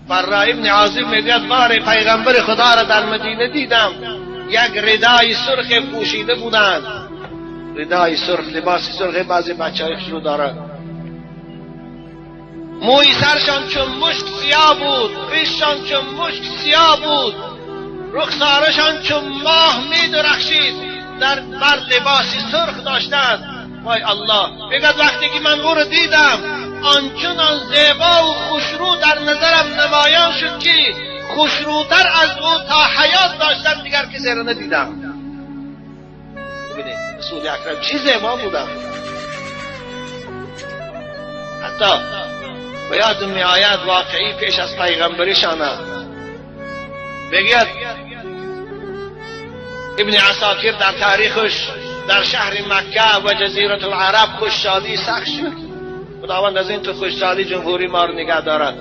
Барра ибн Азиб мегӯяд: боре пайғамбари Худоро дар Мадина дидам, як ридои сурхе пӯшида буданд. Ридои сурх, либоси сурхе баъзе бачаҳои хушрӯ доранд. Мӯи саршон чун мушк сиёҳ буд, ришшон чун мушк сиёҳ буд, рухсорашон чун моҳ медурахшид, дар бар либоси сурх доштанд. Вой Аллоҳ! Мегӯяд, вақте ки ман ӯро дидам, ончунон зебову хушрӯ дар назарам намоён шуд, ки хушрӯтар аз ӯ то ҳаёт доштам дигар касеро надидам. Бибинед, Расули Акрам чӣ зебо буданд! Ҳатто ба ёдам меояд воқеӣ пеш аз пайғамбаришона. Мегӯяд Ибни Асокир дар таърихаш, дар шаҳри Макка ва Ҷазиратулараб хушсолии сахт шуд. Худованд аз ин ту хушсолӣ ҷумҳурии моро нигаҳ дорад.